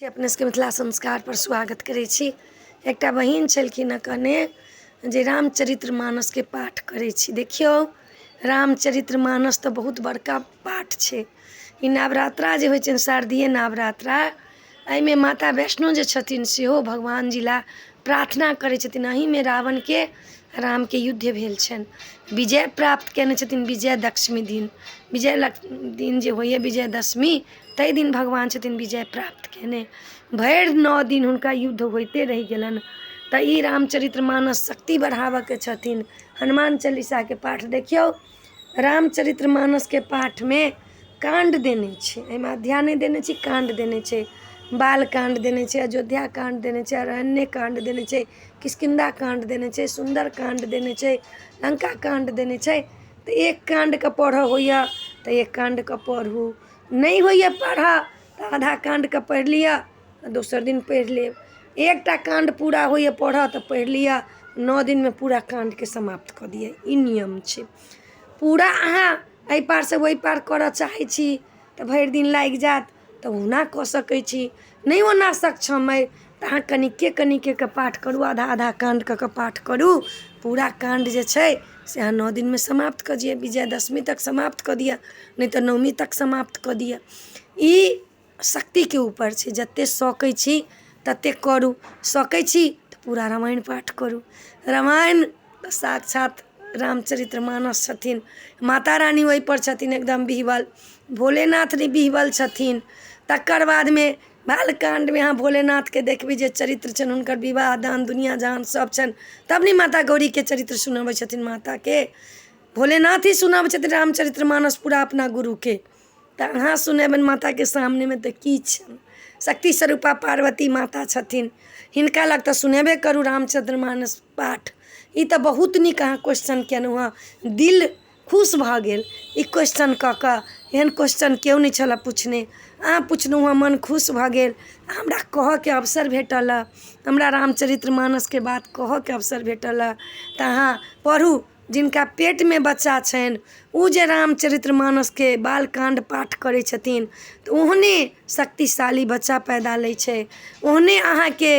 अपने सबके मिथिला संस्कारपर स्वागत करै छी। एकटा बहिन छलखिन हँ कहने जे रामचरित्र मानसके पाठ करै छी। देखियौ, रामचरित्र मानस तऽ बहुत बड़का पाठ छै। ई नवरात्रा जे होइ छै, शारदीय नवरात्रा, एहिमे माता वैष्णो जे छथिन सेहो भगवान जी लए प्रार्थना करै छथिन। एहिमे रावणके रामके युद्ध भेल छनि, विजय प्राप्त कयने छथिन। विजयदशमी दिन, विजय दिन जे होइए विजयदशमी, ताहि दिन भगवान छथिन विजय प्राप्त कयने। भरि 9 दिन हुनका युद्ध होइते रहि गेलनि। तऽ ई रामचरित्र मानस शक्ति बढ़ाबऽके छथिन। हनुमान चालीसाके पाठ देखियौ, रामचरित्र मानसके पाठमे काण्ड देने छै, एहिमे अध्याय नहि देने छै, काण्ड देने छै। बाल काण्ड देने छै, अयोध्या काण्ड देने छै, अरण्य काण्ड देने छै, किष्किन्धा काण्ड देने छै, सुन्दर काण्ड देने छै, लङ्का काण्ड देने छै। तऽ एक काण्डके पढ़ऽ होइए तऽ एक काण्डके पढ़ू, नहि होइए पढ़ऽ तऽ आधा काण्डके पढ़ि लिअ, दोसर दिन पढ़ि लेब। एकटा काण्ड पूरा होइए पढ़ऽ तऽ पढ़ि लिअ। 9 दिनमे पूरा काण्डके समाप्त कऽ दिअ, ई नियम छै। पूरा अहाँ एहि पारसँ ओहि पार करऽ चाहै छी तऽ भरि दिन लागि जायत, तऽ ओहुना कऽ सकै छी। नहि ओना सक्षम अइ तऽ अहाँ कनिके कनिकेके पाठ करू, आधा आधा काण्ड कऽ कऽ पाठ करू। पूरा काण्ड जे छै से अहाँ 9 दिनमे समाप्त कऽ दिअ, विजयदशमी तक समाप्त कऽ दिअ, नहि तऽ नवमी तक समाप्त कऽ दिअ। ई शक्तिके ऊपर छै, जते सकै छी तते करू। सकै छी तऽ पूरा रामायण पाठ करू। रामायण तऽ साक्षात रामचरित्र मानस छथिन, माता रानी ओहिपर छथिन एकदम विह्वल, भोलेनाथ भी विह्वल छथिन। तकर बादमे बालकाण्डमे अहाँ भोलेनाथके देखबै जे चरित्र छनि हुनकर, विवाह दान दुनिआँ जहान सब छनि। तब ने माता गौरीके चरित्र सुनबै छथिन माताके, भोलेनाथ ही सुनाबै छथिन रामचरित्र मानस पूरा अपना गुरुके। तऽ अहाँ सुनेबनि माताके सामनेमे तऽ की छनि? शक्ति स्वरूपा पार्वती माता छथिन, हिनका लग तऽ सुनेबे करू रामचन्द्र मानस पाठ। ई तऽ बहुत नीक अहाँ क्वेश्चन केलहुँ हँ, दिल खुश भऽ गेल ई क्वेश्चन कऽ कऽ। एहन क्वेश्चन केओ नहि छलऽ पुछने, अहाँ पुछलहुँ हँ, मन खुश भऽ गेल। हमरा कहऽके अवसर भेटल हँ, हमरा रामचरित्र मानसके बात कहऽके अवसर भेटल हँ। तऽ अहाँ पढ़ू। जिनका पेटमे बच्चा छनि ओ जे रामचरित्र मानसके बालकाण्ड पाठ करै छथिन तऽ ओहने शक्तिशाली बच्चा पैदा लै छै, ओहने अहाँके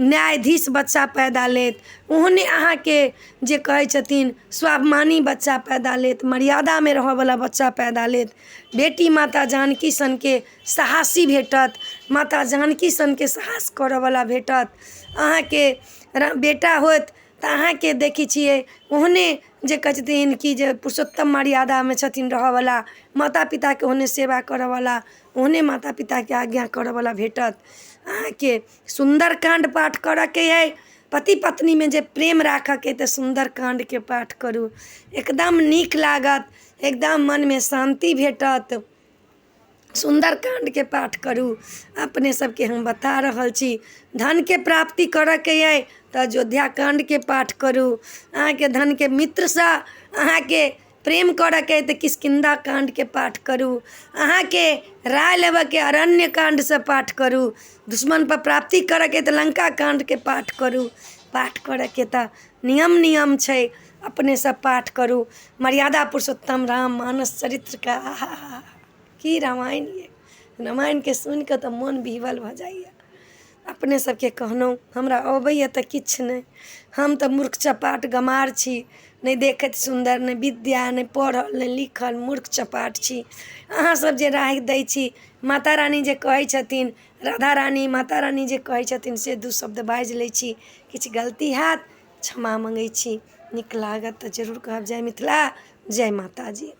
न्यायाधीश बच्चा पैदा लेत, ओहने अहाँके जे कहै छथिन स्वाभिमानी बच्चा पैदा लेत, मर्यादामे रहऽवला बच्चा पैदा लेत। बेटी माता जानकी सनके साहसी भेटत, माता जानकी सनके साहस करऽवला भेटत। अहाँके बेटा होयत तऽ अहाँके देखै छियै ओहने जे कहै छथिन कि जे पुरुषोत्तम मर्यादामे छथिन रहऽवला, माता पिताके ओहने सेवा करऽवला, ओहने माता पिताके आज्ञा करऽवला भेटत। अहाँके सुन्दर काण्ड पाठ करऽके अइ, पति पत्नीमे जे प्रेम राखऽके अइ तऽ सुन्दर काण्डके पाठ करू, एकदम नीक लागत, एकदम मनमे शान्ति भेटत। सुन्दर काण्डके पाठ करू, अपने सबके हम बता रहल छी। धनके प्राप्ति करऽके अइ तऽ अयोध्या काण्डके पाठ करू। अहाँके धनके मित्रसँ अहाँके प्रेम करऽके अइ तऽ किष्किन्धा काण्डके पाठ करू। अहाँके राय लेबऽके अरण्य काण्डसँ पाठ करू। दुश्मनपर प्राप्ति करऽके अइ तऽ लङ्का काण्डके पाठ करू। पाठ करऽके तऽ नियम नियम छै, अपने सब पाठ करू मर्यादा पुरुषोत्तम राम मानस चरित्रके। आहा, की रामायण ये! रामायणके सुनिकऽ तऽ मोन विह्वल भऽ जाइए। अपने सबके कहलहुँ, हमरा अबैए तऽ किछु नहि, हम तऽ मूर्ख चपाट गमार छी, नहि देखैत सुन्दर, नहि विद्या, नहि पढ़ल, नहि लिखल, मूर्ख चपाट छी। अहाँ सब जे राय दै छी, माता रानी जे कहै छथिन, राधा रानी माता रानी जे कहै छथिन से दू शब्द बाजि लै छी। किछु गलती हैत, क्षमा मङ्गै छी। नीक लागत तऽ जरूर कहब। जय मिथिला, जय माताजी।